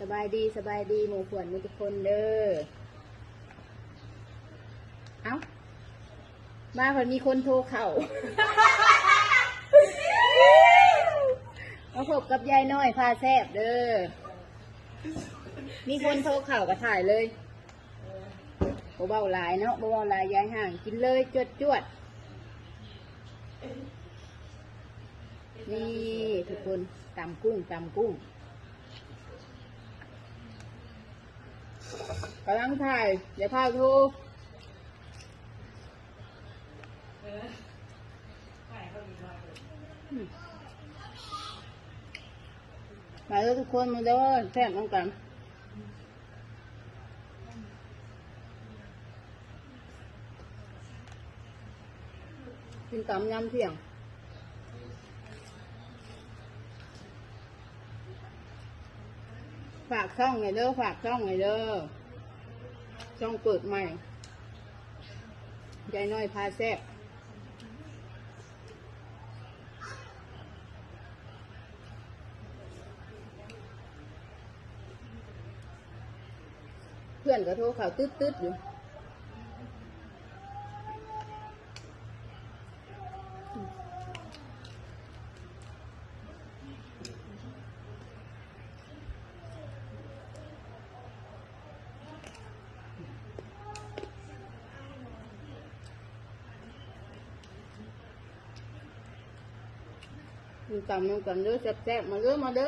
ສະບາຍດີ ສະບາຍດີໝູ່ເພື່ອນໝູ່ທຸກຄົນເດີ. ເອົ້າ ມາເພິ່ນມີຄົນໂທເຂົ້າ ມາພົບກັບຍາຍນ້ອຍພາແຊບເດີ. ມີຄົນໂທເຂົ້າກໍຖ່າຍເລີຍ. ບໍ່ເວົ້າຫຼາຍເນາະ ບໍ່ເວົ້າຫຼາຍ ຢາຍຫ່າງ ກິນເລີຍ ຈວດໆ. ນີ້ທຸກຄົນ ຕຳກຸ້ງ ຕຳກຸ້ງ ກຳລັງຖ່າຍ ຢ່າພາໂທ. ມາເດີທຸກຄົນ ມາເດີ ແຊບນຳກັນ. ກິນຕຳຍາມທ່ຽງ. ຝາກຊ່ອງແດ່ເດີ ຝາກຊ່ອງແດ່ເດີ ຊ່ອງເປີດໃໝ່ ຍາຍນ້ອຍພາແຊບ. ເພື່ອນກໍໂທເຂົ້າຕຶດໆຢູ່. ກິນຕຳນຳກັນເດີ ແຊບໆ ມາເດີ ມາເດີ.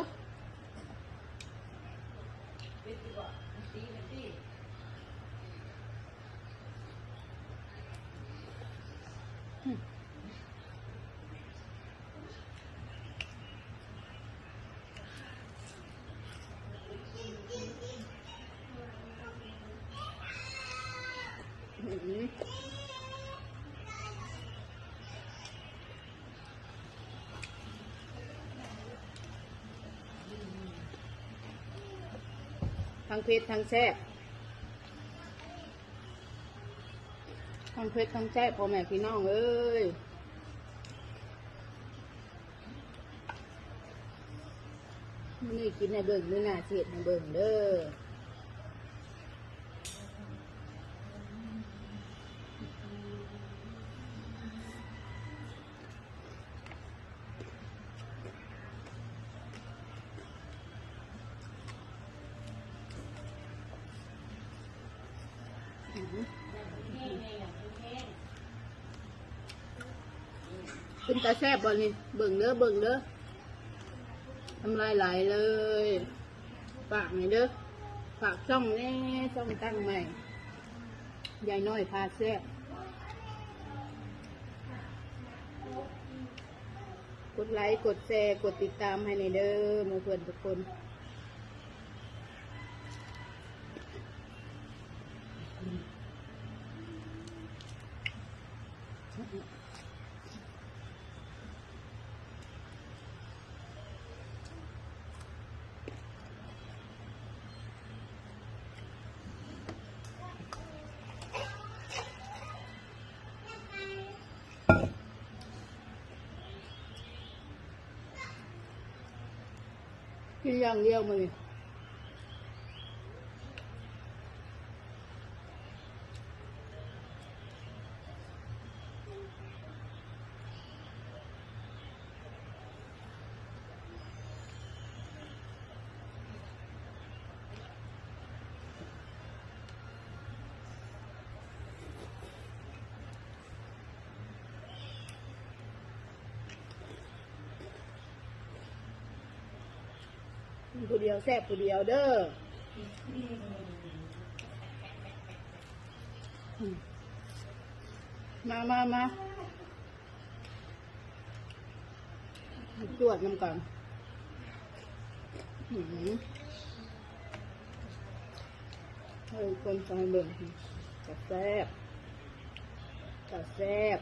ທັງເຜັດທັງແຊບ ທັງເຜັດທັງແຊບ ພໍ່ແມ່ພີ່ນ້ອງເອີຍ. ມື້ນີ້ກິນໃຫ້ເບິ່ງ ມື້ໜ້າຊິເຮັດໃຫ້ເບິ່ງເດີ. ເປັນຕາແຊບບໍ່ນີ້? ເບິ່ງເດີ ເບິ່ງເດີ ນ້ຳລາຍໄຫຼເລີຍ. ຝາກແດ່ເດີ ຝາກຊ່ອງແດ່ ຊ່ອງຕັ້ງໃໝ່ ຍາຍນ້ອຍພາແຊບ. ກົດໄລ ກົດແຊ ກົດຕິດຕາມໃຫ້ແດ່ເດີ ໝູ່ເພື່ອນທຸກຄົນ. ກິນຢ່າງດຽວມື້ນີ້. ກິນຜູ້ດຽວແຊບຜູ້ດຽວເດີ. ມາ ມາ ມາ ຈວດນຳກັນ. ອືມ ໃຫ້ຄົນໃສ່ເບິ່ງ ຕາແຊບ ຕາແຊບ. ອ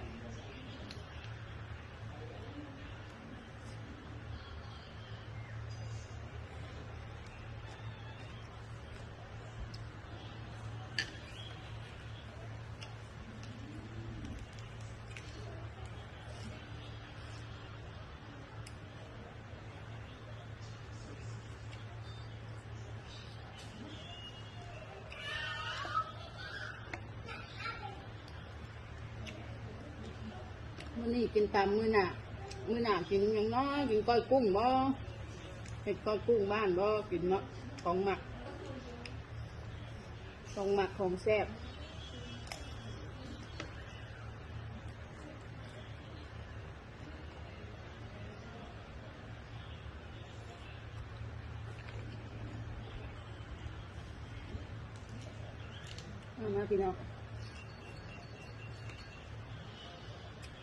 ນີ້ກິນຕຳມື້ໜ້າ ມື້ໜ້າກິນຫຍັງເນາະ? ກິນກ້ອຍກຸ້ງບໍ່? ເຮັດກ້ອຍກຸ້ງບ້ານບໍ່? ກິນເນາະ ຂອງມັກ ຂອງມັກຂອງແຊບ. ມາ ມາ ພີ່ນ້ອງ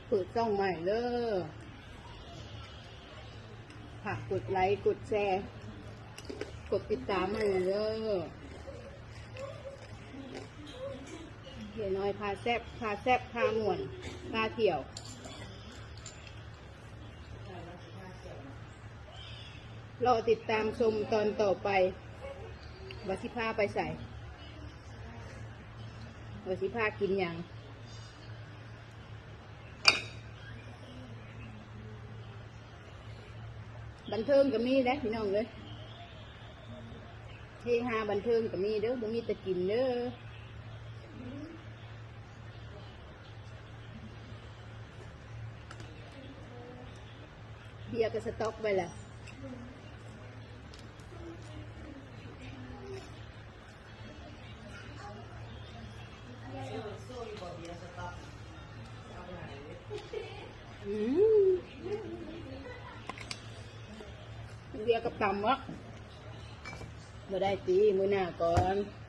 ເປີດຊ່ອງໃໝ່ເດີ ຝາກກົດໄລ ກົດແຊ ກົດຕິດຕາມໃຫ້ເດີ. ເອື້ອຍນ້ອຍພາແຊບ ພາແຊບ ພາມ່ວນ ພາທ່ຽວ. ລໍຕິດຕາມຊົມຕອນຕໍ່ໄປ ວ່າຊິພາໄປໃສ ວ່າຊິພາກິນຫຍັງ. ບັນເທີງກໍມີເດ້ພີ່ນ້ອງເອີຍ ເຮຮາບັນເທີງກໍມີເດີ ບໍ່ມີແຕ່ກິນເດີ. ເບຍກໍສະຕັອກໄວ້ແລ້ວ. ອືມ ເບຍກັບຕຳເນາະ ບໍ່ໄດ້ຕິ ມື້ໜ້າກ່ອນ.